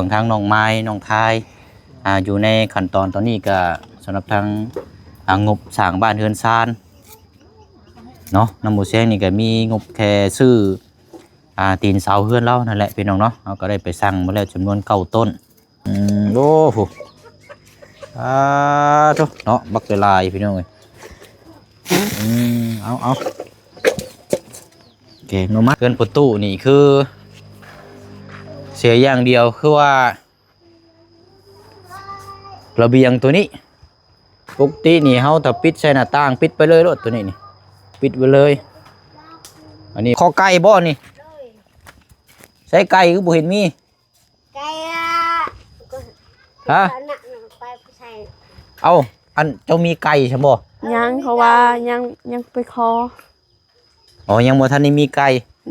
ຂອງທາງນ້ອງມາຍ ນ້ອງທາຍ ອ່າ ຢູ່ໃນຂັ້ນຕອນຕອນນີ້ກະສຳລັບທາງ ອ່າ ງົບສ້າງບ້ານເຮືອນຊານເນາະ ນຳໝູ່ແຊງນີ້ກະມີງົບແຄ່ຊື້ ອ່າ ຕີນເສົາເຮືອນລາວນັ້ນແຫຼະພີ່ນ້ອງເນາະ. ເຮົາກະໄດ້ໄປສັ່ງມາແລ້ວຈຳນວນເກົ້າຕົ້ນ. ອືມ ໂອ້ໂຫ ອາໂທ້ເນາະ ບັກຫຼາຍໆ ພີ່ນ້ອງເອີຍ. ອືມ ເອົາໆ ແກງໜໍ່ໄມ້. ເຮືອນພໍ່ຕູ້ນີ້ຄືເສຍຢ່າງດຽວ ຄືວ່າລະບຽງໂຕນີ້ ປົກກະຕິນີ້ເຮົາຖ້າປິດໃສ່ໜ້າຕ່າງ ປິດໄປເລີຍໂລດ ໂຕນີ້ນີ້ ປິດໄວ້ເລີຍ. ອັນນີ້ຄໍໄກ່ບໍ່ນີ້? ໃສ່ໄກ່ຄືບໍ່ເຫັນມີ? ໄກ່ອະ ຮະ? ເອົາ ອັນເຈົ້າມີໄກ່ຊັ້ນບໍ່? ຍັງ ເພາະວ່າຍັງ ຍັງໄປຂໍ. ອໍ ຍັງບໍ່ທັນໄດ້ມີໄກ່.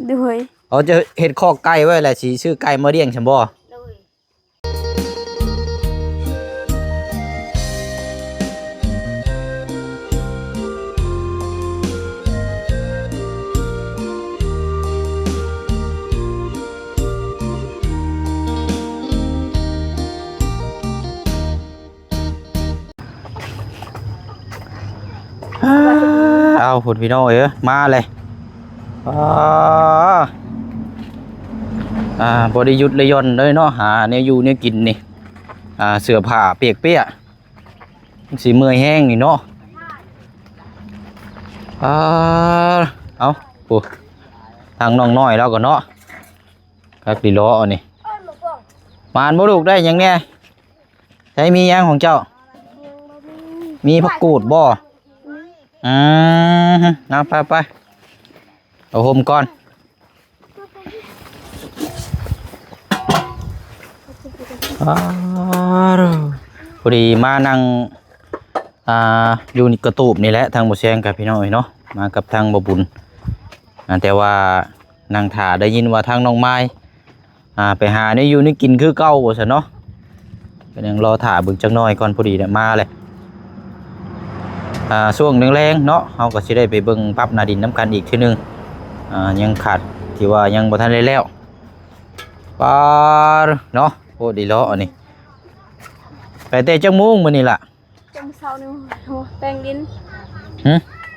ໂດຍ. ອໍ ເຈົ້າເຮັດຄອກໄກ່ໄວ້ແລ້ວ ຊິຊື້ໄກ່ມາລ້ຽງຊັ້ນບໍ່? ໂດຍ. ອ້າ ເອົາພຸ້ນພີ່ນ້ອງເອີຍ ມາເລີຍ. ອາ ອາ ບໍ່ໄດ້ຢຸດໄດ້ຢ່ອນເລີຍເນາະ ຫາແນວຢູ່ແນວກິນນີ້. ອາ ເສື້ອຜ້າປຽກເປຍ ມັນຊິເມື່ອຍແຮງນີ້ເນາະ. ອາ ເອົາ ໂອ້ ທາງນ້ອງນ້ອຍລາວກໍເນາະ ຄັກດີເນາະອັນນີ້. ມານບໍ່ລູກ ໄດ້ຫຍັງແດ່? ໃສ ມີຫຍັງຂອງເຈົ້າ? ມີຜັກກູດບໍ່? ອືມ ເອົາ ໄປໆ ເອົາໂຮມກ່ອນ. ອາ ພໍດີມານັ່ງ ອ່າ ຢູ່ນີ້ກະຕູບນີ້ແຫຼະ ທາງບໍ່ແຊງກັບພີ່ນ້ອງເອີຍເນາະ ມາກັບທາງບໍ່ບຸນ. ອາ ແຕ່ວ່ານັ່ງຖ້າ ໄດ້ຍິນວ່າທາງນ້ອງມາຍ ອ່າ ໄປຫາແນວຢູ່ແນວກິນຄືເກົ່າວ່າຊັ້ນເນາະ. ກະຍັງລໍຖ້າເບິ່ງຈັກໜ້ອຍກ່ອນ ພໍດີແຫຼະມາແຫຼະ. ອ່າ ຊ່ວງແລງໆເນາະ ເຮົາກໍຊິໄດ້ໄປເບິ່ງປັບໜ້າດິນນຳກັນອີກເທື່ອໜຶ່ງ. ອ່າ ຍັງຂາດທີ່ວ່າຍັງບໍ່ທັນໄດ້ແລ້ວ. ປາເນາະ ໂພດອີ່ຫຼີອັນນີ້. ໄປແຕ່ຈັກໂມງມື້ນີ້ລະ? ແຕ່ມື້ເຊົ້ານີ້ ແປງດິນ. ຫື?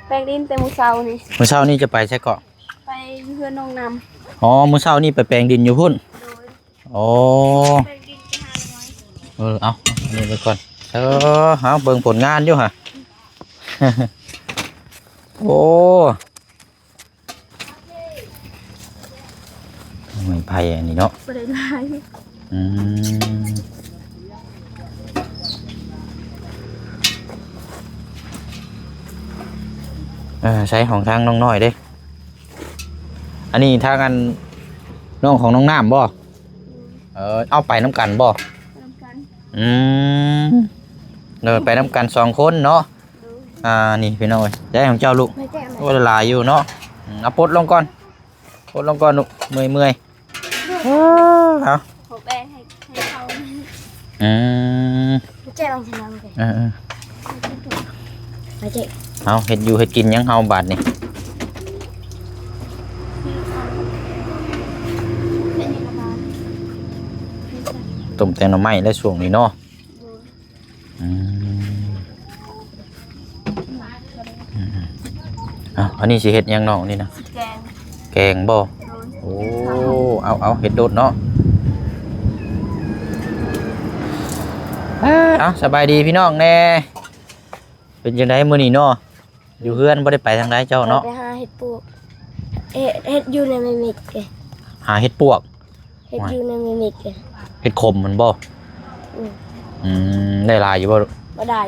ແປງດິນແຕ່ມື້ເຊົ້ານີ້. ມື້ເຊົ້ານີ້ຈະໄປໃສເກາະ? ໄປຢູ່ເຮືອນນ້ອງນ້ຳ. ອໍ ມື້ເຊົ້ານີ້ໄປແປງດິນຢູ່ພຸ້ນ. ໂດຍ. ໂອ້ ແປງດິນໄປຫາໜໍ່ໄມ້. ເອີ ເອົາ ເອົາອັນນີ້ໄປກ່ອນ. ເອີ ເອົາ ເບິ່ງຜົນງານຢູ່ຫະ. ໂອ້ ໄມ້ໄຜ່ອັນນີ້ເນາະ ບໍ່ໄດ້ຫຼາຍ. ອືມ ເອີ ໃຊ້ຂອງທາງນ້ອງນ້ອຍເດ້. ອັນນີ້ທາງອັນ ນ້ອງຂອງນ້ອງນ້ຳບໍ່? ເອີ ເອົາໄປນຳກັນບໍ່? ໄປນຳກັນ. ອືມ ເດີນໄປນຳກັນສອງຄົນເນາະ. ໂດຍ. ອ່າ ນີ້ພີ່ນ້ອງເອີຍ ໄດ້ຂອງເຈົ້າລູກ. ໂອ້ ຫຼາຍຢູ່ເນາະ. ອືມ ເອົາປົດລົງກ່ອນ ປົດລົງກ່ອນລູກ ເມື່ອຍໆ. ເອີ ເອົາ ຂໍແບ່ງໃຫ້ ໃຫ້ເຂົາ. ອືມ ແຈກລອງຊິນຳ. ເອີໆ ມາເຈກ ເອົາ ເຮັດຢູ່ເຮັດກິນຫຍັງເຮົາບາດນີ້? ຕົ້ມແຕ່ໜໍ່ໄມ້ແລ້ວຊ່ວງນີ້ເນາະ. ອືມ ອືມໆ ເອົ້າ ອັນນີ້ຊິເຮັດຫຍັງນ້ອງນີ້ນະ? ຊິແກງ. ແກງບໍ່? ໂດຍ. ໂອ້ ເອົາໆ ເຮັດໂລດເນາະ. ເອີ ເອົາ ສະບາຍດີພີ່ນ້ອງແດ່. ເປັນຈັ່ງໃດມື້ນີ້ເນາະ? ຢູ່ເຮືອນບໍ່ໄດ້ໄປທາງໃດເຈົ້າເນາະ? ໄປຫາເຫັດປວກ ເຮັດ ເຮັດຢູ່ໃນໄມ້ເມັກເດ້. ຫາເຫັດປວກ? ເຮັດຢູ່ໃນໄມ້ເມັກເດ້. ເຫັດຂົມມັນບໍ່? ອືມ ອືມ ໄດ້ຫຼາຍຢູ່ບໍ່? ບໍ່ໄດ້.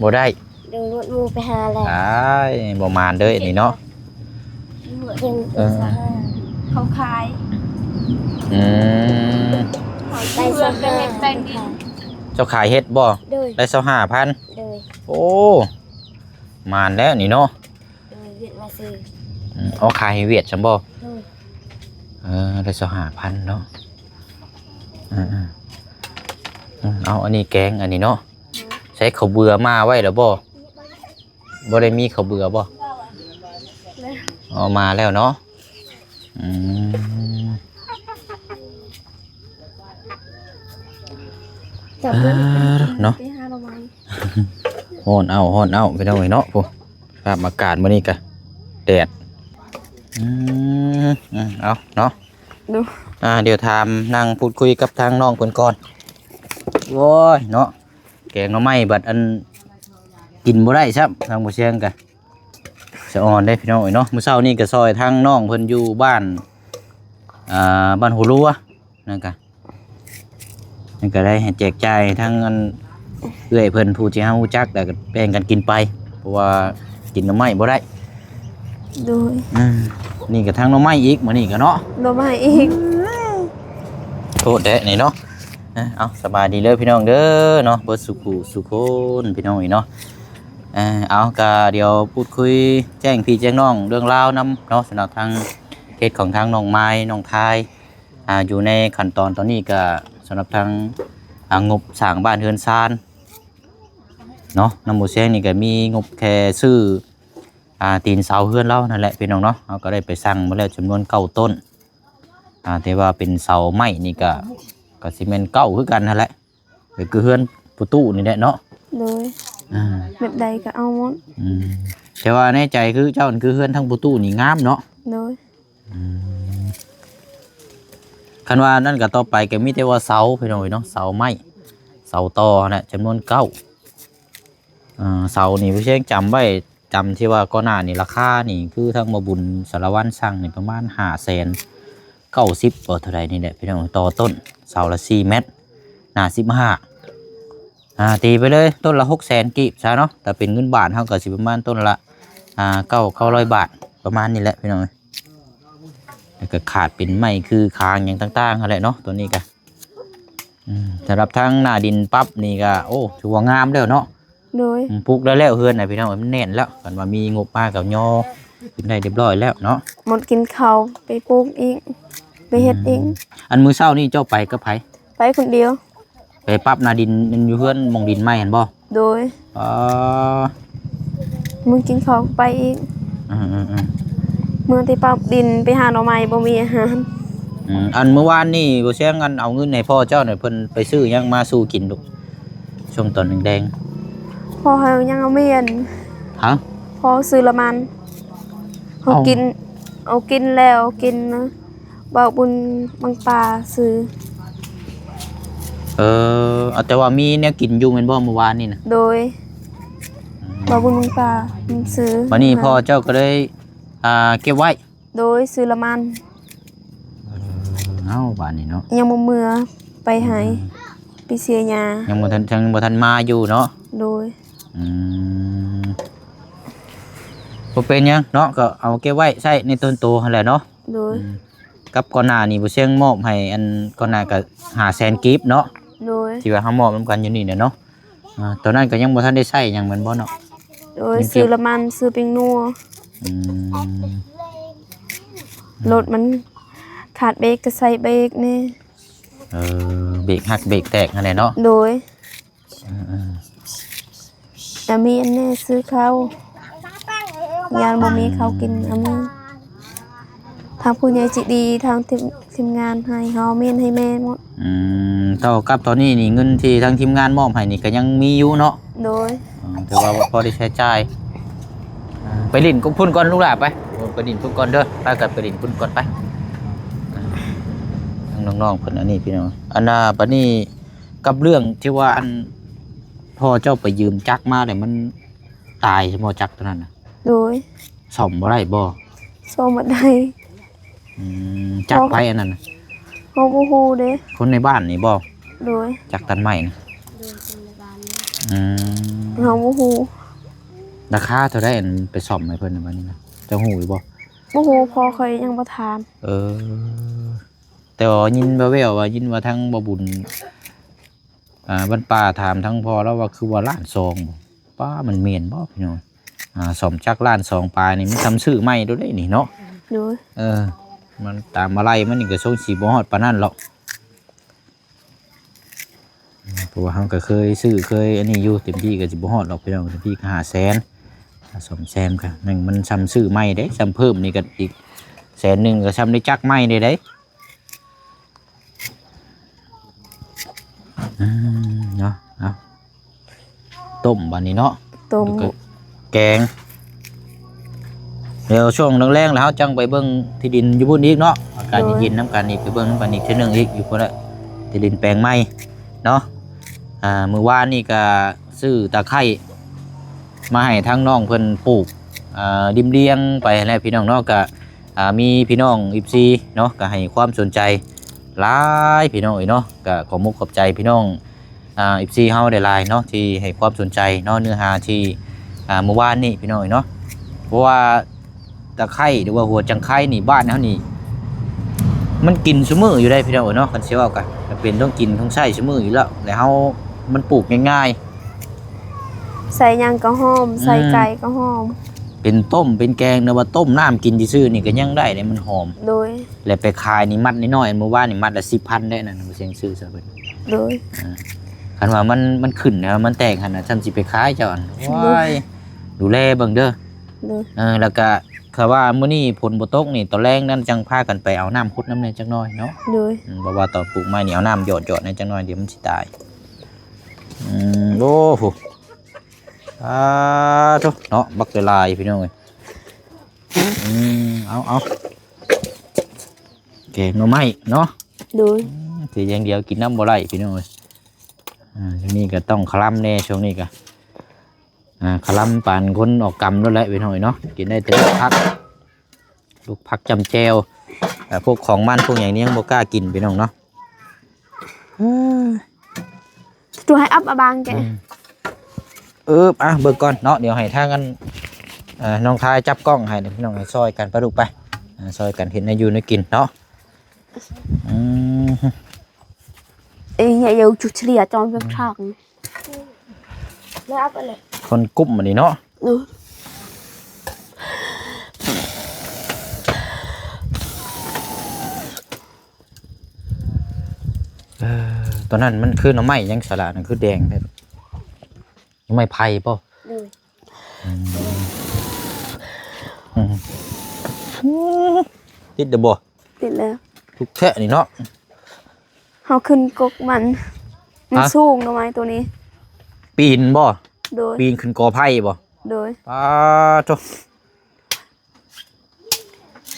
ບໍ່ໄດ້? ໂດຍ ໝົດໝູ່ໄປຫາແລ້ວ. ອ້າຍ ບໍ່ໝານເດີອັນນີ້ເນາະ. ເພິ່ນ ເອີ ເຂົາຂາຍ. ອືມ ໄດ້ຊາວຫ້າ. ເຈົ້າຂາຍເຫັດບໍ່? ໂດຍ. ໄດ້ຊາວຫ້າພັນ. ໂດຍ. ໂອ້ ໝານແລ້ວນີ້ເນາະ. ໂດຍ ຫວຽດມາຊື້. ອືມ ເອົາຂາຍໃຫ້ຫວຽດຊັ້ນບໍ່? ໂດຍ. ເອີ ໄດ້ຊາວຫ້າພັນເນາະ. ອືມໆ ອືມ ເອົາ ອັນນີ້ແກງອັນນີ້ເນາະ. ໂດຍ. ໃຊ້ເຂົ້າເບືອມາໄວ້ແລ້ວບໍ່? ບໍ່ໄດ້ມີເຂົ້າເບືອບໍ່? ແລ້ວ. ອໍ ມາແລ້ວເນາະ. ອືມ ອືມ ຈັບເບິ່ງ ເອີ ເນາະ ໄປຫາໜໍ່ໄມ້ ຮ້ອນເອົ້າ ຮ້ອນເອົ້າ ພີ່ນ້ອງເອີຍເນາະ. ພຸ້ນ ສະພາບອາກາດມື້ນີ້ກະແດດ. ອືມ ອືມ ເອົາເນາະ ດູ ອ່າ ດຽວຖາມ ນັ່ງພູດຄຸຍກັບທາງນ້ອງເພິ່ນກ່ອນ. ໂອ້ຍເນາະ ແກງໜໍ່ໄມ້ບັດອັນ ກິນບໍ່ໄດ້ຊ້ຳ ທາງບໍ່ຊຽງກະ ສະອອນເດ້ພີ່ນ້ອງເອີຍເນາະ. ມື້ເຊົ້ານີ້ກະຊ່ອຍທາງນ້ອງເພິ່ນຢູ່ບ້ານ ອ່າ ບ້ານຫົວລົວ ນັ້ນກະ ນັ້ນກະໄດ້ໃຫ້ແຈກຈ່າຍທາງອັນເອື້ອຍເພິ່ນ ຜູ້ທີ່ເຮົາຮູ້ຈັກ ແລ້ວກະແບ່ງກັນກິນໄປ ເພາະວ່າກິນໜໍ່ໄມ້ບໍ່ໄດ້. ໂດຍ ອືມ ນີ້ກະທັງໜໍ່ໄມ້ອີກ ມື້ນີ້ກະເນາະ ໜໍ່ໄມ້ອີກ ໂທດແທ້ນີ້ເນາະ. ເອົາ ສະບາຍດີເດີພີ່ນ້ອງເດີເນາະ ເບິດສູ່ຜູ້ສູ່ຄົນ ພີ່ນ້ອງເອີຍເນາະ. ເອົາ ກະດຽວພູດຄຸຍແຈ້ງພີ່ແຈ້ງນ້ອງເລື່ອງລາວນຳເນາະ ສຳລັບທາງເຂດຂອງທາງນ້ອງມາຍ ນ້ອງທາຍ ອ່າ ຢູ່ໃນຂັ້ນຕອນຕອນນີ້ກະ ສຳລັບທາງ ອ່າ ງົບສ້າງບ້ານເຮືອນຊານເນາະ ນຳໝູ່ແຊງນີ້ກະມີງົບແຄ່ຊື້ ອ່າ ຕີນເສົາເຮືອນລາວນັ້ນແຫຼະພີ່ນ້ອງເນາະ. ເຮົາກະໄດ້ໄປສັ່ງມາແລ້ວຈຳນວນເກົ້າຕົ້ນ ອ່າ ແຕ່ວ່າເປັນເສົາໄມ້ນີ້ກະ ກະຊິແມ່ນເກົ້າຄືກັນຫັ້ນແຫຼະ ກໍຄືເຮືອນພໍ່ຕູ້ນີ້ແຫຼະເນາະ. ໂດຍ ອ່າ ແບບໃດກໍເອົາໝົດ. ອືມ ແຕ່ວ່າໃນໃຈຄືເຈົ້າ ຄືເຮືອນທາງພໍ່ຕູ້ນີ້ງາມເນາະ. ໂດຍ ອືມ ຄັນວ່ານັ້ນກໍຕໍ່ໄປກໍມີແຕ່ວ່າເສົາພີ່ນ້ອງເອີຍເນາະ ເສົາໄມ້ ເສົາຕໍຫັ້ນແຫຼະ ຈຳນວນເກົ້າ ອ່າ ເສົານີ້ຜູ້ແຊງຈຳໄວ້ ຈຳທີ່ວ່າກ່ອນໜ້ານີ້ ລາຄານີ້ຄືທາງໝໍບຸນສາລະວັນສັ່ງນີ້ປະມານຫ້າແສນເກົ້າສິບບໍ່ເທົ່າໃດນີ້ແຫຼະພີ່ນ້ອງ ຕໍ່ຕົ້ນ ເສົາລະສີ່ແມັດ ໜ້າສິບຫ້າ ອ່າ ຕີໄປເລີຍຕົ້ນລະຫົກແສນກີບຊະເນາະ ຖ້າເປັນເງິນບາດເຮົາກໍຊິປະມານຕົ້ນລະ ອ່າ ເກົ້າ ເກົ້າຮ້ອຍບາດ ປະມານນີ້ແຫຼະພີ່ນ້ອງເອີຍ. ແລ້ວກໍຂາດເປັນໄມ້ຄືຄາງຫຍັງຕ່າງໆຫັ້ນແຫຼະເນາະ ຕົວນີ້ກໍ ອືມ ສຳລັບທາງໜ້າດິນປັບນີ້ກໍ ໂອ້ ຖືວ່າງາມແລ້ວເນາະ. ໂດຍ ອືມ ປຸກໄດ້ແລ້ວເຮືອນນະພີ່ນ້ອງ ມັນແໜ້ນແລ້ວ ຄັນວ່າມີງົບມາກໍຍໍຂຶ້ນໄດ້ຮຽບຮ້ອຍແລ້ວເນາະ. ໝົດກິນເຂົ້າໄປປູກອີກ ໄປເຮັດອີກ. ອືມ ອັນມື້ເຊົ້ານີ້ເຈົ້າໄປກັບໃຜ? ໄປຄົນດຽວ. ໄປປັບໜ້າດິນຢູ່ເຮືອນໝ່ອງດິນໃໝ່ຫັ້ນບໍ່? ໂດຍ ອໍ ມື້ກິນເຂົ້າໄປອີກ. ອືມໆໆ ມື້ທີ່ປັບດິນໄປຫາໜໍ່ໄມ້ບໍ່ມີອາຫານ. ອືມ ອັນມື້ວານນີ້ບໍ່ແຊງ ອັນເອົາເງິນໃຫ້ພໍ່ເຈົ້ານີ້ ເພິ່ນໄປຊື້ຫຍັງມາສູ່ກິນລູກ ຊ່ວງຕອນແລງໆ? ພໍ່ເຮົາຍັງເອົາມຽນ. ຮະ? ພໍ່ຊື້ລະມັນ ເຮົາ ເອົາ ກິນ ເອົາກິນແລ້ວ ເອົາກິນນະ ບ່າວບຸນບັງປາຊື້. ເອີ ເອົາ ແຕ່ວ່າມີແນວກິນຢູ່ແມ່ນບໍ່ມື້ວານນີ້ນະ? ໂດຍ ອືມ ບ່າວບຸນບັງປາຊື້. ບັດນີ້ ອືມ ພໍ່ເຈົ້າກໍເລີຍ ອ່າ ເກັບໄວ້. ໂດຍ ຊື້ລະມັນ. ເອີ ເອົາ ບາດນີ້ເນາະ ຍັງບໍ່ເມືອໄປໃຫ້ ອືມ ໄປເສຍຫຍ້າ ຍັງບໍ່ທັນ ຍັງບໍ່ທັນມາຢູ່ເນາະ. ໂດຍ ອືມ ບໍ່ເປັນຫຍັງເນາະ ກໍເອົາເກັບໄວ້ໃຊ້ໃນຕົນໂຕຫັ້ນແຫຼະເນາະ. ໂດຍ ອືມ ກັບກ່ອນໜ້ານີ້ບໍ່ຊຽງມອບໃຫ້ ອັນກ່ອນໜ້າກໍຫ້າແສນກີບເນາະ. ໂດຍ ທີ່ວ່າເຮົາມອບນຳກັນຢູ່ນີ້ແຫຼະເນາະ. ອ່າ ຕອນນັ້ນກໍຍັງບໍ່ທັນໄດ້ໃຊ້ຫຍັງແມ່ນບໍ່ເນາະ? ໂດຍ ຊື້ລະມັນ ຊື້ແປ້ງນົວ. ອືມ ລົດມັນຂາດເບຣກກໍໃສ່ເບຣກແດ່. ເອີ ເບຣກຫັກເບຣກແຕກຫັ້ນແຫຼະເນາະ. ໂດຍ ເອີໆ ອາມີອັນແນ່ຊື້ເຂົ້າ ຢ້ານບໍ່ມີເຂົ້າກິນ ອາມີ ທາງຜູ້ໃຫຍ່ໃຈດີ ທາງທີມ ທີມງານໃຫ້ເຮົາ ແມ່ນໃຫ້ແມ່ໝົດ. ອືມ ເທົ່າກັບຕອນນີ້ນີ້ ເງິນທີ່ທາງທີມງານມອບໃຫ້ນີ້ກໍຍັງມີຢູ່ເນາະ? ໂດຍ ອືມ ຖືວ່າພໍໄດ້ໃຊ້ຈ່າຍ. ໄປຫຼິ້ນກັບພຸ້ນກ່ອນລູກຫຼ້າ ໄປ ໄປຫຼິ້ນພຸ້ນກ່ອນເດີ ພາກັນໄປຫຼິ້ນພຸ້ນກ່ອນໄປ. ທາງນ້ອງໆເພິ່ນອັນນີ້ພີ່ນ້ອງ ອັນນ່າ ບັດນີ້ກັບເລື່ອງທີ່ວ່າ ອັນ ພໍ່ເຈົ້າໄປຢືມຈັກມາແລ້ວມັນຕາຍ ສະໝໍຈັກຕົວນັ້ນນະ? ໂດຍ ສ້ອມບໍ່ໄດ້ບໍ່? ສ້ອມບໍ່ໄດ້. ອືມ ຈັກໃຜອັນນັ້ນນະ? ເຮົາບໍ່ຮູ້ເດ້. ຄົນໃນບ້ານນີ້ບໍ່? ໂດຍ ຈັກຕັດໄມ້ນະ. ອືມ ເຮົາບໍ່ຮູ້. ລາຄາເທົ່າໃດ ອັນໄປສ້ອມໃຫ້ເພິ່ນນະ ບັດນີ້ນະ ເຈົ້າຮູ້ຢູ່ບໍ່? ບໍ່ຮູ້ ພໍ່ຂ້ອຍຍັງບໍ່ຖາມ. ເອີ ແຕ່ວ່າຍິນແວ່ວໆວ່າ ຍິນວ່າທາງບໍ່ບຸນ ອ່າ ບັນປ່າຖາມທາງພໍ່ລາວວ່າ ຄືວ່າລ້ານສອງ ປ້າ ມັນແມ່ນບໍ່ພີ່ນ້ອງ? ອ່າ ສ້ອມຈັກລ້ານສອງປາຍນີ້ ມັນຊ່ຳຊື້ໃໝ່ໂດດເດ້ນີ້ເນາະ. ໂດຍ ເອີ ມັນຕາມມາໄລ່ມັນນີ້ກໍຊົງຊິບໍ່ຮອດປານນັ້ນຫຼອກ ເພາະວ່າເຮົາກໍເຄີຍຊື້ເຄີຍອັນນີ້ຢູ່ ເຕັມທີ່ກໍຊິບໍ່ຮອດດອກພີ່ນ້ອງ ເຕັມທີ່ກໍຫ້າແສນ ຖ້າສ້ອມແຊມກໍ ໜຶ່ງມັນຊ່ຳຊື້ໃໝ່ເດ້ ຊ່ຳເພີ່ມນີ້ກໍອີກແສນໜຶ່ງ ກໍຊ່ຳໄດ້ຈັກໃໝ່ເດ້ ໄດ້. ອືມ ເນາະ ເອົາ ຕົ້ມບາດນີ້ເນາະ ຕົ້ມ ແລ້ວກໍແກງ. ດຽວຊ່ວງແລງໆ ແລ້ວເຮົາຈັ່ງໄປເບິ່ງທີ່ດິນຢູ່ພຸ້ນອີກເນາະ ອາກາດ ໂດຍ ເຢັນໆ ນຳກັນອີກ ໄປເບິ່ງນຳກັນອີກເທື່ອໜຶ່ງອີກ ຢູ່ພຸ້ນແຫຼະ ທີ່ດິນແປງໃໝ່ເນາະ. ອ່າ ມື້ວານນີ້ກໍຊື້ຕາໄຄ ມາໃຫ້ທາງນ້ອງເພິ່ນປູກ ອ່າ ລິມລຽງໄປຫັ້ນແຫຼະພີ່ນ້ອງເນາະ. ກະ ອ່າ ມີພີ່ນ້ອງເອັຟຊີເນາະ ກະໃຫ້ຄວາມສົນໃຈຫຼາຍພີ່ນ້ອງເອີຍເນາະ. ກະຂອບມຸກຂອບໃຈພີ່ນ້ອງ ອ່າ ເອັຟຊີເຮົາຫຼາຍໆເນາະ ທີ່ໃຫ້ຄວາມສົນໃຈເນາະ ເນື້ອຫາທີ່ ອ່າ ມື້ວານນີ້ພີ່ນ້ອງເອີຍເນາະ. ເພາະວ່າຕາໄຄ ຫຼືວ່າຫົວຈັງໄຄນີ້ ບ້ານເຮົານີ້ ມັນກິນຊຸມື້ຢູ່ໄດ໋ພີ່ນ້ອງເອີຍເນາະ. ຄັນຊິເວົ້າກະ ຈຳເປັນຕ້ອງກິນຕ້ອງໃຊ້ຊຸມື້ຢູ່ແລ້ວ ແລະເຮົາ ມັນປູກງ່າຍໆ ໃສ່ຫຍັງກໍຫອມ ອືມ ໃສ່ໄກ່ກໍຫອມ ເປັນຕົ້ມເປັນແກງ ຫຼືວ່າຕົ້ມນ້ຳກິນຊື່ໆນີ້ກໍຍັງໄດ້ເດ້ ມັນຫອມ ໂດຍ ແລະໄປຂາຍນີ້ມັດນ້ອຍໆ ມື້ວານນີ້ມັດລະສິບພັນໄດ້ນັ້ນ ບໍ່ເສັງຊື້ຊະເພິ່ນ ໂດຍ. ອ່າ ຄັນວ່າມັນ ມັນຂຶ້ນນະ ມັນແຕກຫັ້ນນະ ຊັ້ນຊິໄປຂາຍເຈົ້າ ໂດຍ ໂອ້ຍ ດູແລເບິ່ງເດີ ໂດຍ. ເອີ ແລ້ວກະ ຖ້າວ່າມື້ນີ້ຝົນບໍ່ຕົກນີ້ ຕອນແລງນັ້ນຈັ່ງພາກັນໄປເອົານ້ຳຂຸດນຳແດ່ຈັກໜ້ອຍເນາະ ໂດຍ. ອືມ ເພາະວ່າຕອນປູກໄມ້ນີ້ເອົານ້ຳຢອດໆແດ່ຈັກໜ້ອຍ ດຽວມັນຊິຕາຍ. ອືມ ໂອ້ໂຫ ອ່າ ໂທ້ເນາະ ບັກຫຼາຍໆ ພີ່ນ້ອງເອີຍ. ອືມ ເອົາ ເອົາ ແກງໜໍ່ໄມ້ເນາະ ໂດຍ. ອືມ ຊິຢ່າງດຽວກິນນຳບໍ່ໄດ້ພີ່ນ້ອງເອີຍ. ອ່າ ຊ່ວງນີ້ກໍຕ້ອງຄະລຳແດ່ ຊ່ວງນີ້ກໍ ອ່າ ຄະລຳປານຄົນອອກກຳໂລດແຫຼະພີ່ນ້ອງເອີຍເນາະ. ກິນໄດ້ແຕ່ລວກຜັກ ລວກຜັກຈ້ຳແຈ່ວ ແຕ່ພວກຂອງມັນພວກຫຍັງນີ້ຍັງບໍ່ກ້າກິນພີ່ນ້ອງເນາະ. ເອີ ຈະໃຫ້ອັບອາບາງແກ ອືມ ເອີ ອ່ະ ເບິ່ງກ່ອນເນາະ ດຽວໃຫ້ທາງອັນ ເອີ ນ້ອງທາຍຈັບກ້ອງໃຫ້ພີ່ນ້ອງ ໃຫ້ຊ່ອຍກັນໄປລູກໄປ ເອີ ຊ່ອຍກັນເຮັດແນວຢູ່ແນວກິນເນາະ. ອືມ ເອີ ເຮົາຈຸເສຍຈອມເວກທາງ ຄົນກຸ້ມອັນນີ້ເນາະ ເນາະ. ເອີ ຕອນນັ້ນມັນຄືໜໍ່ໄມ້ຫຍັງສາລະ ນັ້ນຄືແດງແທ້ ໜໍ່ໄມ້ໄຜ່ບໍ່? ໂດຍ. ອືມ ອືມ ຕິດແລ້ວບໍ່? ຕິດແລ້ວ ທຸກແທ້ນີ້ເນາະ. ເຮົາຂຶ້ນກົກມັນ ມັນ ຮະ? ສູງໜໍ່ໄມ້ໂຕນີ້ ປີນບໍ່? ໂດຍ. ປີນຂຶ້ນກໍໄຜ່ບໍ່? ໂດຍ. ປາໂທ້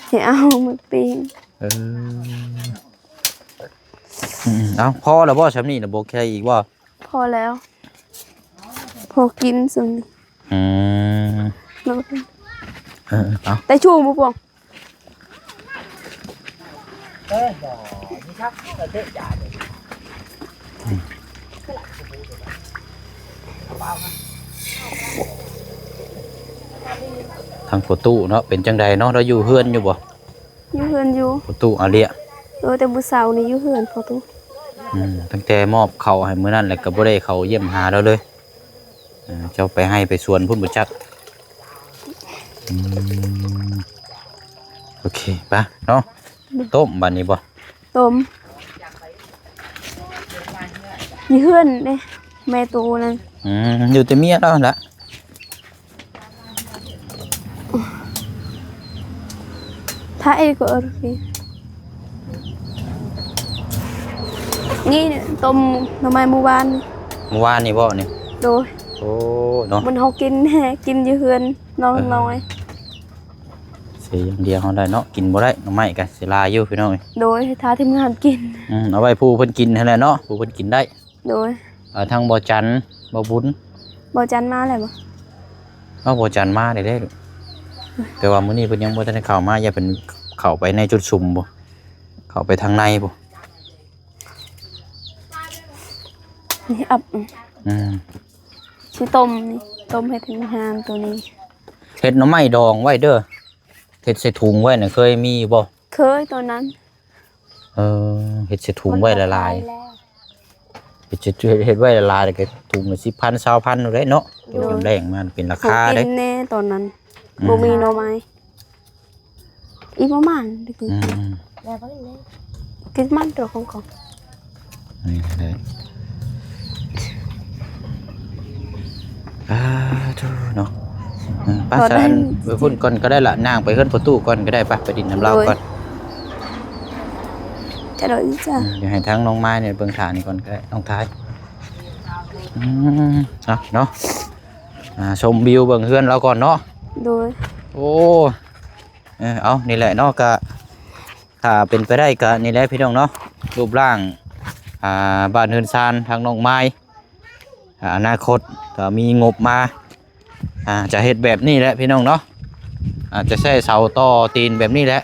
ຊິເອົາມາປີ້ງ ເອີ ອືມ ເອົາ ພໍແລ້ວບໍ່ ຊ່ຳນີ້ນະ ບໍ່ໃສ່ອີກບໍ່? ພໍແລ້ວ ພໍກິນຊ່ຳນີ້ ອືມ ແລ້ວກໍ ເອີ ເອົາ ແຕ່ຊູບໍ່ພວງ ທາງພໍ່ຕູ້ເນາະ ເປັນຈັ່ງໃດເນາະ ລາວຢູ່ເຮືອນຢູ່ບໍ່? ຢູ່ເຮືອນຢູ່ ພໍ່ຕູ້ອາເລຍ ເອີ ແຕ່ມື້ເຊົ້ານີ້ຢູ່ເຮືອນພໍ່ຕູ້ ອືມ ຕັ້ງແຕ່ມອບເຂົ້າໃຫ້ມື້ນັ້ນແລ້ວ ກໍບໍ່ໄດ້ເຂົ້າຢ້ຽມຫາລາວເລີຍ. ເອີ ເຈົ້າໄປໄຮ່ໄປສວນພຸ້ນບໍ່ຈັກ ອືມ ໂອເຄ ໄປເນາະ ຕົ້ມບາດນີ້ບໍ່? ຕົ້ມ ຢູ່ເຮືອນເດ້ ແມ່ໂຕນັ້ນ ອືມ ຢູ່ແຕ່ເມຍລາວຫັ້ນລະ ໄທກໍເອີ ນີ້ຕົ້ມໜໍ່ໄມ້ມື້ວານ ມື້ວານນີ້ບໍ່ນີ້? ໂດຍ. ໂອ້ ເນາະ ມັນເຮົາກິນ ກິນຢູ່ເຮືອນນ້ອງ ເອີ ນ້ອຍ ເສຍຢ່າງດຽວເຮົາໄດ້ເນາະ ກິນບໍ່ໄດ້ ໜໍ່ໄມ້ກໍເສຍຫຼາຍຢູ່ພີ່ນ້ອງເອີຍ ໂດຍ ຖ້າທີມງານກິນ ອືມ ເອົາໄວ້ຜູ້ເພິ່ນກິນຫັ້ນແຫຼະເນາະ ຜູ້ເພິ່ນກິນໄດ້ ໂດຍ ເອີ ທາງບໍ່ຈັນ ບໍ່ບຸນ ບໍ່ຈັນມາແລ້ວບໍ່? ເອົາ ບໍ່ຈັນມາໄດ້ເດ້ ແຕ່ວ່າມື້ນີ້ເພິ່ນຍັງບໍ່ທັນໄດ້ເຂົ້າມາ ຢ້ານເພິ່ນເຂົ້າໄປໃນຈຸດຊຸມບໍ່ ເຂົ້າໄປທາງໃນບໍ່ ນີ້ອັບ ອືມ ຊິຕົ້ມນີ້ ຕົ້ມເຮັດໃຫ້ຫານໂຕນີ້ ເຮັດໜໍ່ໄມ້ດອງໄວ້ເດີ ເຮັດໃສ່ຖົງໄວ້ນະ ເຄີຍມີຢູ່ບໍ່? ເຄີຍ ຕອນນັ້ນ ເອີ ເຮັດໃສ່ຖົງໄວ້ຫຼາຍໆ ມັນບໍ່ໄປແລ້ວ ເຮັດ ເຮັດ ເຮັດໄວ້ຫຼາຍໆ ແລ້ວກໍຖົງລະສິບພັນ ຊາວພັນພຸ້ນແຫຼະເນາະ ໂດຍ ໂຕຍາມແລ້ງມາເປັນລາຄາເດ້ ເຮົາກິນແນ່ຕອນນັ້ນ ອືມ ບໍ່ມີໜໍ່ໄມ້ ອີກປະມານ ອືມ ກິນມັນຕົວຂອງເຂົາ ນີ້ແຫຼະ ອ່າ ໂທ້ເນາະ ອືມ ໄປ ຕອນນັ້ນ ຊັ້ນໄປພຸ້ນກ່ອນກໍໄດ້ລະ ຍ່າງໄປເຮືອນພໍ່ຕູ້ກ່ອນກໍໄດ້ ໄປ ໄປດິນນຳລາວກ່ອນ ໂດຍ ຈະໂດຍ ອືມ ດຽວໃຫ້ທາງນ້ອງມາຍນີ້ເບິ່ງທ່ານີ້ກ່ອນກໍໄດ້ ນ້ອງທາຍ ອືມ ເອົາເນາະ ອ່າ ຊົມວິວເບິ່ງເຮືອນລາວກ່ອນເນາະ. ໂດຍ ໂອ້ ເອີ ເອົາ ນີ້ແຫຼະເນາະ ກະ ຖ້າເປັນໄປໄດ້ກະນີ້ແຫຼະພີ່ນ້ອງເນາະ ຮູບຮ່າງ ອ່າ ບ້ານເຮືອນຊານທາງນ້ອງມາຍ ອ່າ ອະນາຄົດກໍມີງົບມາ ອ່າ ຈະເຮັດແບບນີ້ແຫຼະພີ່ນ້ອງເນາະ ອາດຈະໃຊ້ເສົາຕໍ່ຕີນແບບນີ້ແຫຼະ.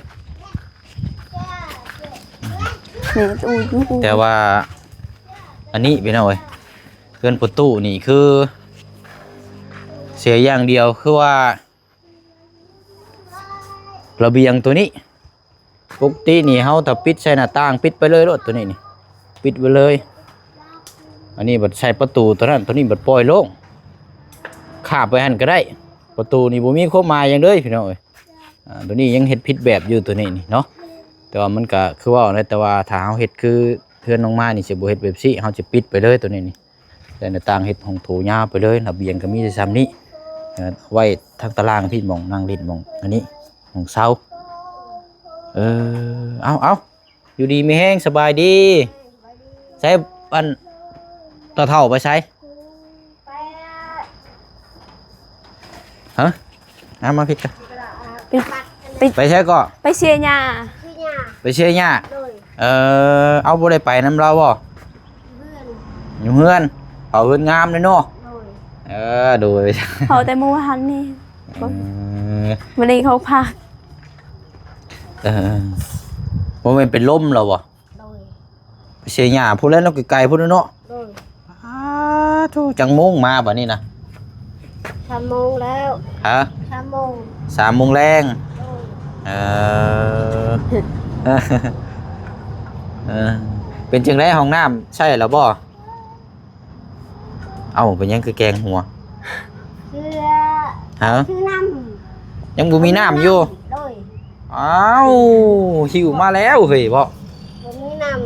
ແຕ່ວ່າອັນນີ້ພີ່ນ້ອງເອີຍ ເຮືອນປະຕູນີ້ຄືເສຍຢ່າງດຽວ ຄືວ່າລະບຽງໂຕນີ້ ປົກກະຕິນີ້ເຮົາຖ້າປິດໃສ່ໜ້າຕ່າງ ປິດໄປເລີຍໂລດ ໂຕນີ້ນີ້ ປິດໄວ້ເລີຍ. ອັນນີ້ບັດໃສ່ປະຕູໂຕນັ້ນ ໂຕນີ້ບັດປ່ອຍໂລ່ງ ຂ້າມໄປຫັ້ນກໍໄດ້. ປະຕູນີ້ບໍ່ມີຄວາມໝາຍຫຍັງເລີຍພີ່ນ້ອງເອີຍ. ອ່າ ໂຕນີ້ຍັງເຮັດຜິດແບບຢູ່ ໂຕນີ້ນີ້ເນາະ ແຕ່ວ່າມັນກໍຄືເວົ້າແຫຼະ ແຕ່ວ່າຖ້າເຮົາເຮັດຄືເຮືອນນ້ອງມາຍນີ້ ຊິບໍ່ເຮັດແບບຊີ້ ເຮົາຈະປິດໄປເລີຍໂຕນີ້ນີ້. ແຕ່ໜ້າຕ່າງເຮັດຫ້ອງໂຖຍາວໄປເລີຍ ລະບຽງກໍມີແຕ່ຊ່ຳນີ້ ເອີ ໄວ້ທາງຕາລ່າງພີ້ ໝ່ອງນັ່ງຫຼິ້ນ ໝ່ອງອັນນີ້ ໝ່ອງເຊົາ. ເອີ ເອົາ ເອົາ ຢູ່ດີມີແຮງ ສະບາຍດີ. ໃສ ອັນ ຕາເຖົ້າໄປໃສ? ຮະ? ນຳມາຜິດກັນ ໄປ ໄປ ໄປໃສກໍ? ໄປເຊຍຫຍ້າ ໄປເຊຍຫຍ້າ. ໂດຍ ເອີ ເອົາ ບໍ່ໄດ້ໄປນຳລາວບໍ່? ເຮືອນ ຢູ່ເຮືອນ ເຂົາເຮືອນງາມເດ້ເນາະ. ໂດຍ ເອີ ໂດຍ ເຂົາແຕ່ມື້ວານນີ້. ເອີ ມື້ນີ້ເຂົາພັກ. ເອີ ບໍ່ແມ່ນເປັນລົມແລ້ວບໍ່? ໂດຍ ໄປເຊຍຫຍ້າພຸ້ນແຫຼະເນາະ ໄກໆພຸ້ນເນາະ. ໂດຍ ອ້າໂທ້ ຈັກໂມງມາບັດນີ້ນະ? ສາມໂມງແລ້ວ. ຮະ? ສາມໂມງ ສາມໂມງແລງ. ໂດຍ ເອີ ເອີ ເປັນຈັ່ງໃດ ຫ້ອງນ້ຳໃຊ້ແລ້ວບໍ່? ເອົ້າ ເປັນຫຍັງຄືແກງຫົວ? ເພື່ອ ຮະ? ຊື້ນ້ຳ ຍັງບໍ່ມີນ້ຳຢູ່? ໂດຍ ອ້າວ ຫິວມາແລ້ວເຮີ້ຍ ບໍ່? ບໍ່ມີນ້ຳ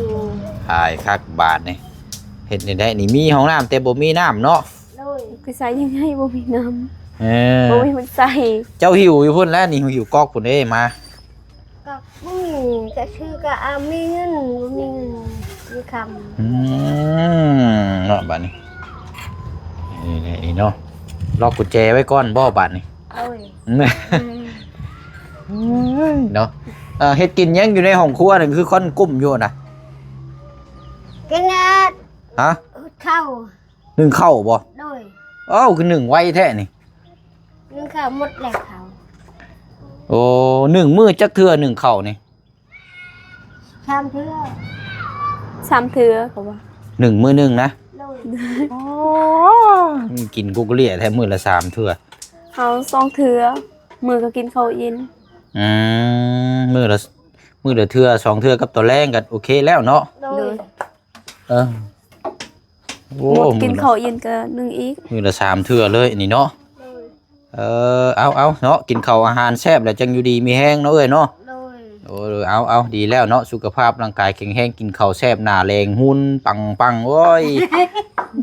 ຕາຍຄັກບາດນີ້. ເຮັດແນວໃດນີ້ ມີຫ້ອງນ້ຳແຕ່ບໍ່ມີນ້ຳເນາະ. ໂດຍ ຄືໃຊ້ຍັງໄງບໍ່ມີນ້ຳ? ເອີ ບໍ່ມີມັນໃຊ້. ເຈົ້າຫິວຢູ່ພຸ້ນແຫຼະນີ້ ຫິວກອກພຸ້ນເດ້ມາ. ກໍບໍ່ມີ ກໍຊື້ກໍເອົາ ມີເງິນ ບໍ່ມີເງິນ ມີຄຳ. ອືມ ເນາະ ບາດນີ້ ນີ້ ນີ້ເນາະ ລັອກກຸນແຈໄວ້ກ່ອນບໍ່ບາດນີ້? ໂອ້ຍ ເນາະ. ເອີ ເຮັດກິນຫຍັງຢູ່ໃນຫ້ອງຄົວນີ້ ຄືຄົນກຸ້ມຢູ່ນະ? ກິນ ຮະ? ເຂົ້າ ໜຶ້ງເຂົ້າບໍ່? ໂດຍ ເອົ້າ ຄືໜຶ້ງໄວແທ້ນີ້. ໜຶ້ງເຂົ້າໝົດແລ້ວເຂົ້າ. ໂອ້ ໜຶ້ງມື້ຈັກເທື່ອໜຶ້ງເຂົ້ານີ້? ສາມເທື່ອ ສາມເທື່ອເຂົາວ່າ ໜຶ້ງມື້ໜຶ່ງນະ? ໂດຍ ອໍ ກິນກຸກເລ່ຍແທ້ ມື້ລະສາມເທື່ອ. ເຮົາສອງເທື່ອ ມື້ກໍກິນເຂົ້າເຢັນ. ອືມ ມື້ລະ ມື້ລະເທື່ອ ສອງເທື່ອກັບຕອນແລງກໍໂອເຄແລ້ວເນາະ. ໂດຍ ໂດຍ ເອີ ໂອ້ ມື້ລະ ກິນເຂົ້າເຢັນກໍໜຶ້ງອີກ ມື້ລະສາມເທື່ອເລີຍນີ້ເນາະ. ໂດຍ ເອີ ເອົາ ເອົາເນາະ ກິນເຂົ້າອາຫານແຊບແລ້ວຈັ່ງຢູ່ດີມີແຮງເນາະເອື້ອຍເນາະ. ໂດຍ ໂອ້ ເອົາ ເອົາ ດີແລ້ວເນາະ ສຸຂະພາບຮ່າງກາຍແຂງແຮງ ກິນເຂົ້າແຊບ ໜ້າແລງ ຫຸ່ນປັງໆ ໂອ້ຍ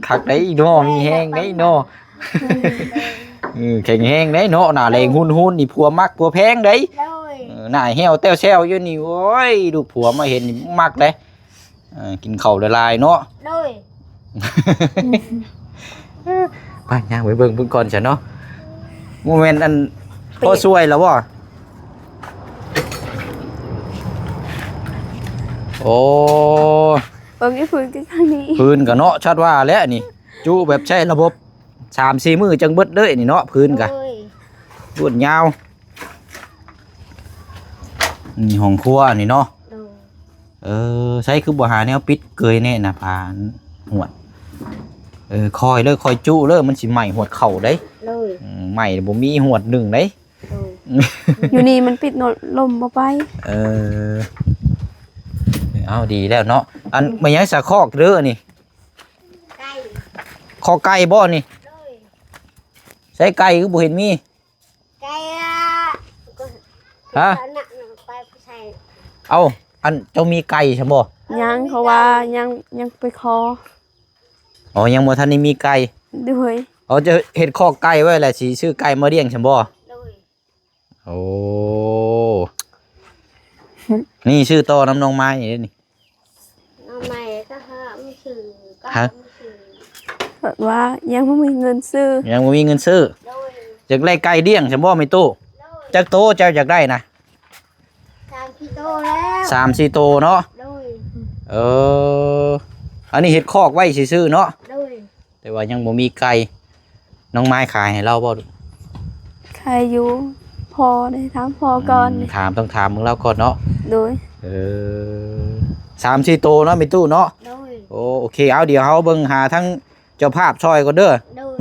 ຄັກໄດ໋ເນາະ ມີແຮງໄດ໋ເນາະ. ເອີ ແຂງແຮງໄດ໋ເນາະ ໜ້າແລງຫຸ່ນໆ ນີ້ ຜົວມັກຜົວແພງໄດ໋. ໂດຍ ເອີ ໜ້າແຫ້ວແຕ້ວແຊວຢູ່ນີ້ ໂອ້ຍ ລູກຜົວມາເຫັນນີ້ມັກເດ້. ເອີ ກິນເຂົ້າຫຼາຍໆເນາະ. ໂດຍ ໄປ ຍ່າງໄປເບິ່ງເພິ່ນກ່ອນຊະເນາະ. ບໍ່ແມ່ນອັນ ພໍຊ່ວຍແລ້ວບໍ່? ໂອ້ ເບິ່ງອີ່ພື້ນຄືທາງນີ້ ພື້ນກໍເນາະ ຊັດວ່າແຫຼະນີ້ ຈຸແບບໃຊ້ລະບົບ ສາມສີ່ມື້ຈັ່ງເບິດເລີຍນີ້ເນາະ ພື້ນກະ. ໂດຍ ລວດຍາວ. ນີ້ຫ້ອງຄົວນີ້ເນາະ. ໂດຍ ເອີ ໃສຄືບໍ່ຫາແນວປິດເກີຍແນ່ນະ ຝາຫວດ? ເອີ ຄ່ອຍເດີ ຄ່ອຍຈຸເດີ ມັນຊິໄໝ້ຫວດເຂົ້າເດ້. ໂດຍ ອືມ ໄໝ້ບໍ່ມີຫວດໜຶ້ງເດ້. ໂດຍ ຢູ່ນີ້ມັນປິດເນາະ ລົມບໍ່ໄປ. ເອີ ເອົາ ດີແລ້ວເນາະ. ອັນ ອືມ ແມ່ນຫຍັງສະຄອກເດີນີ້? ໄກ່ ຄອກໄກ່ບໍ່ນີ້? ໂດຍ ໃສໄກ່ຄືບໍ່ເຫັນມີ? ໄກ່ ຮະ? ເອົາ ອັນເຈົ້າມີໄກ່ຊະບໍ່? ຍັງ ເພາະວ່າຍັງ ຍັງໄປຂໍ. ອໍ ຍັງບໍ່ທັນໄດ້ມີໄກ່. ໂດຍ ອໍ ເຈົ້າເຮັດຄອກໄກ່ໄວ້ແລ້ວ ຊິຊື້ໄກ່ມາລ້ຽງຊະບໍ່? ໂດຍ ໂອ້ ນີ້ຊື້ຕໍ່ນຳນ້ອງໄມ້ນີ້ເດ້ນີ້. ນ້ອງໄມ້ກໍຫາມາຊື້ ກໍຫາມາຊື້. ເພາະວ່າຍັງບໍ່ມີເງິນຊື້. ຍັງບໍ່ມີເງິນຊື້. ໂດຍ. ຢາກໄດ້ໄກ່ລ້ຽງຊັ້ນບໍ່ແມ່ຕູ້? ໂດຍ. ຈັກໂຕເຈົ້າຢາກໄດ້ນະ? ສາມສີ່ໂຕແລ້ວ. ສາມສີ່ໂຕເນາະ. ໂດຍ. ເອີ ອັນນີ້ເຮັດຄອກໄວ້ຊື່ໆເນາະ. ໂດຍ. ແຕ່ວ່າຍັງບໍ່ມີໄກ່. ນ້ອງມາຍຂາຍໃຫ້ລາວບໍ່? ຂາຍຢູ່. ພໍ່ໄດ້ຖາມພໍ່ກ່ອນ. ອືມ ຖາມ ຕ້ອງຖາມເບິ່ງລາວກ່ອນເນາະ. ໂດຍ. ເອີ ສາມສີ່ໂຕເນາະແມ່ຕູ້ເນາະ. ໂດຍ. ໂອ້ ໂອເຄ ເອົາ ດຽວເຮົາເບິ່ງຫາທາງເຈົ້າພາບຊ່ອຍກ່ອນເດີ. ໂດຍ.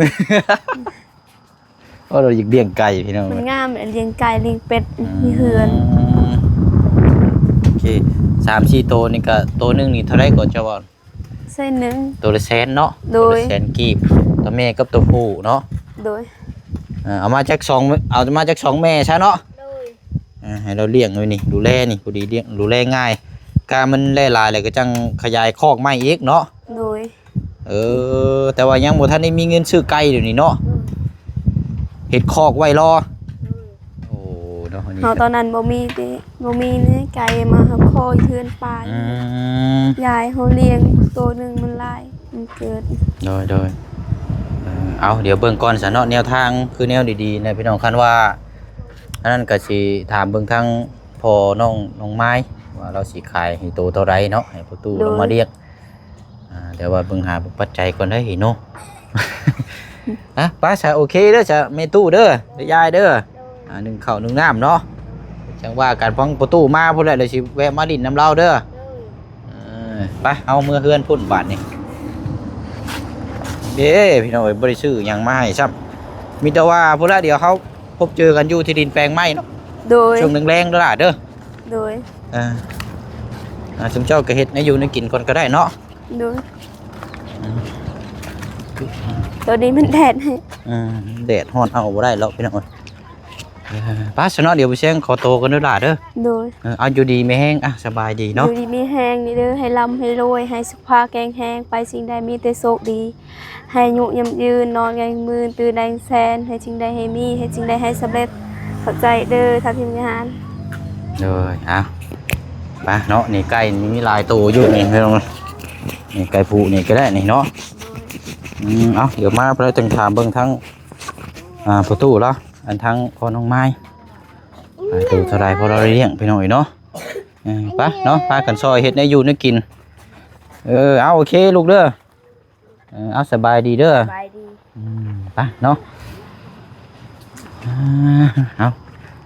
ໂອ້ ລາວຢາກລ້ຽງໄກ່ພີ່ນ້ອງ. ມັນງາມ ລ້ຽງໄກ່ລ້ຽງເປັດ. ອືມ ມີເຮືອນ. ໂອເຄ ສາມສີ່ໂຕນີ້ກະ ໂຕໜຶ່ງນີ້ເທົ່າໃດກໍເຈົ້າວ່າ? ແສນໜຶ່ງ. ໂຕລະແສນເນາະ. ໂດຍ. ໂຕລະແສນກີບ ໂຕແມ່ກັບໂຕຜູ້ເນາະ. ໂດຍ. ເອີ ເອົາມາຈັກສອງ ເອົາມາຈັກສອງແມ່ຊະເນາະ. ໂດຍ. ເອີ ໃຫ້ລາວລ້ຽງໄວ້ນີ້ ດູແລນີ້ ພໍດີລ້ຽງ ດູແລງ່າຍ. ກາມັນຫຼາຍໆແລ້ວກໍຈັ່ງຂະຫຍາຍຄອກໃໝ່ອີກເນາະ. ໂດຍ. ເອີ ແຕ່ວ່າຍັງບໍ່ທັນໄດ້ມີເງິນຊື້ໄກ່ດຽວນີ້ເນາະ. ໂດຍ. ເຮັດຄອກໄວ້ລໍ. ໂດຍ. ໂອ້ ເນາະ ເຮົາຕອນນັ້ນບໍ່ມີເດ້ ບໍ່ມີເນາະ ໄກ່ມາເຮົາຂໍເຮືອນປາຍ. ອືມ ຢາຍເຮົາລ້ຽງໂຕໜຶ່ງມັນຫຼາຍ ມັນເກີດ. ໂດຍ ໂດຍ. ເອີ ເອົາ ດຽວເບິ່ງກ່ອນຊະເນາະ ແນວທາງຄືແນວດີໆນະພີ່ນ້ອງ. ຄັນວ່າອັນນັ້ນກະຊິຖາມເບິ່ງທາງພໍ່ນ້ອງ ນ້ອງມາຍ ວ່າລາວຊິຂາຍໃຫ້ໂຕເທົ່າໃດເນາະ ໃຫ້ພໍ່ຕູ້ ໂດຍ ລາວມາລ້ຽງ. ອ່າ ແຕ່ວ່າເບິ່ງຫາເບິ່ງປັດໄຈກ່ອນເດີ້ເນາະ. ອ່ະ ໄປຊະ ໂອເຄເດີຊະ ແມ່ຕູ້ເດີ ຍາຍເດີ. ອ່າ ໜຶ້ງເຂົ້າໜຶ້ງນ້ຳເນາະ ຈັ່ງວ່າກັນ. ຟັງປະຕູມາພຸ້ນແຫຼະ ແລ້ວຊິແວະມາຫຼິ້ນນຳລາວເດີ. ເອີ ໄປ ເຮົາເມືອເຮືອນພຸ້ນບາດນີ້. ເດ້ ພີ່ນ້ອງເອີຍ ບໍ່ໄດ້ຊື້ຫຍັງມາໃຫ້ຊ້ຳ ມີແຕ່ວ່າພຸ້ນລະ ດຽວເຮົາພົບເຈີກັນຢູ່ທີ່ດິນແປງໃໝ່ເນາະ. ໂດຍ. ຊ່ວງແລງໆເດີຫຼ້າເດີ. ໂດຍ. ອ່າ ອ່າ ຊຸມເຈົ້າກໍເຮັດແນວຢູ່ແນວກິນກ່ອນກໍໄດ້ເນາະ. ໂດຍ. ອືມ ຕອນນີ້ມັນແດດ. ອືມ ແດດຮ້ອນເອົາບໍ່ໄດ້ແລ້ວພີ່ນ້ອງເອີຍ. ເອີ ໄປຊະເນາະ ດຽວບໍ່ຊຽງຂໍໂຕກ່ອນເດີຫຼ້າເດີ. ໂດຍ. ເອີ ເອົາ ຢູ່ດີມີແຮງ ອ່ະ ສະບາຍດີເນາະ. ຢູ່ດີມີແຮງນີ້ເດີ ໃຫ້ລ່ຳໃຫ້ລວຍ ໃຫ້ສຸຂະພາບແຂງແຮງ ໄປສິ່ງໃດມີແຕ່ໂຊກດີ. ໃຫ້ອາຍຸຍືນ ນອນໃຫ້ໝື່ນ ຕື່ນໃຫ້ແສນ ໃຫ້ສິ່ງໃດໃຫ້ມີ ໃຫ້ສິ່ງໃດໃຫ້ສຳເລັດ. ຂອບໃຈເດີທາງທີມງານ. ໂດຍ. ເອົາ ໄປເນາະ ນີ້ໄກ່ນີ້ມີຫຼາຍໂຕຢູ່ນີ້ພີ່ນ້ອງ. ນີ້ໄກ່ຜູ້ນີ້ກໍໄດ້ນີ້ເນາະ. ອືມ ເອົາ ດຽວມາເພິ່ນຈຶ່ງຖາມເບິ່ງທາງ ອ່າ ປະຕູລະ ອັນທາງພໍ່ນ້ອງມາຍ ອ່າ ໂຕເທົ່າໃດ ພໍລາວໄດ້ລ້ຽງພີ່ນ້ອງເອີຍເນາະ. ເອີ ໄປເນາະ ພາກັນຊ່ອຍເຮັດແນວຢູ່ແນວກິນ. ເອີ ເອົາ ໂອເຄລູກເດີ. ເອີ ເອົາ ສະບາຍດີເດີ. ສະບາຍດີ. ອືມ ໄປເນາະ. ອ່າ ເອົາ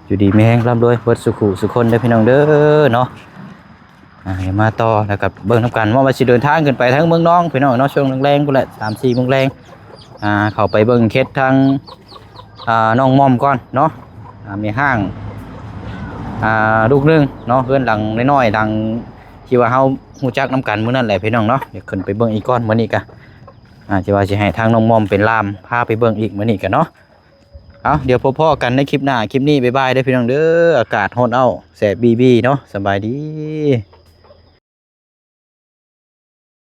ຢູ່ດີມີແຮງ ລ່ຳລວຍເບິດສູ່ຄູ່ສູ່ຄົນເດີພີ່ນ້ອງເດີເນາະ. ອ່າ ດຽວມາຕໍ່ ແລ້ວກໍເບິ່ງນຳກັນວ່າ ວ່າຊິເດີນທາງຂຶ້ນໄປທາງເມືອງນອງພີ່ນ້ອງເນາະ ຊ່ວງແລງໆພຸ້ນແຫຼະ ສາມສີ່ໂມງແລງ. ອ່າ ເຂົ້າໄປເບິ່ງເຂດທາງ ອ່າ ນ້ອງມ່ອມກ່ອນເນາະ. ອ່າ ແມ່ຮ້າງ ອ່າ ລູກໜຶ່ງເນາະ ເຮືອນຫຼັງນ້ອຍໆ ຫຼັງທີ່ວ່າເຮົາຮູ້ຈັກນຳກັນມື້ນັ້ນແຫຼະພີ່ນ້ອງເນາະ. ດຽວຂຶ້ນໄປເບິ່ງອີກກ່ອນ ມື້ນີ້ກະ ອ່າ ທີ່ວ່າຊິໃຫ້ທາງນ້ອງມ່ອມເປັນລ່າມພາໄປເບິ່ງອີກມື້ນີ້ກະເນາະ. ເອົາ ດຽວພົບພໍ້ກັນໃນຄລິບໜ້າ ຄລິບນີ້ບາຍບາຍເດີພີ່ນ້ອງເດີ. ອາກາດຮ້ອນເອົ້າ ແສບບີບີເນາະ. ສະບາຍດີ.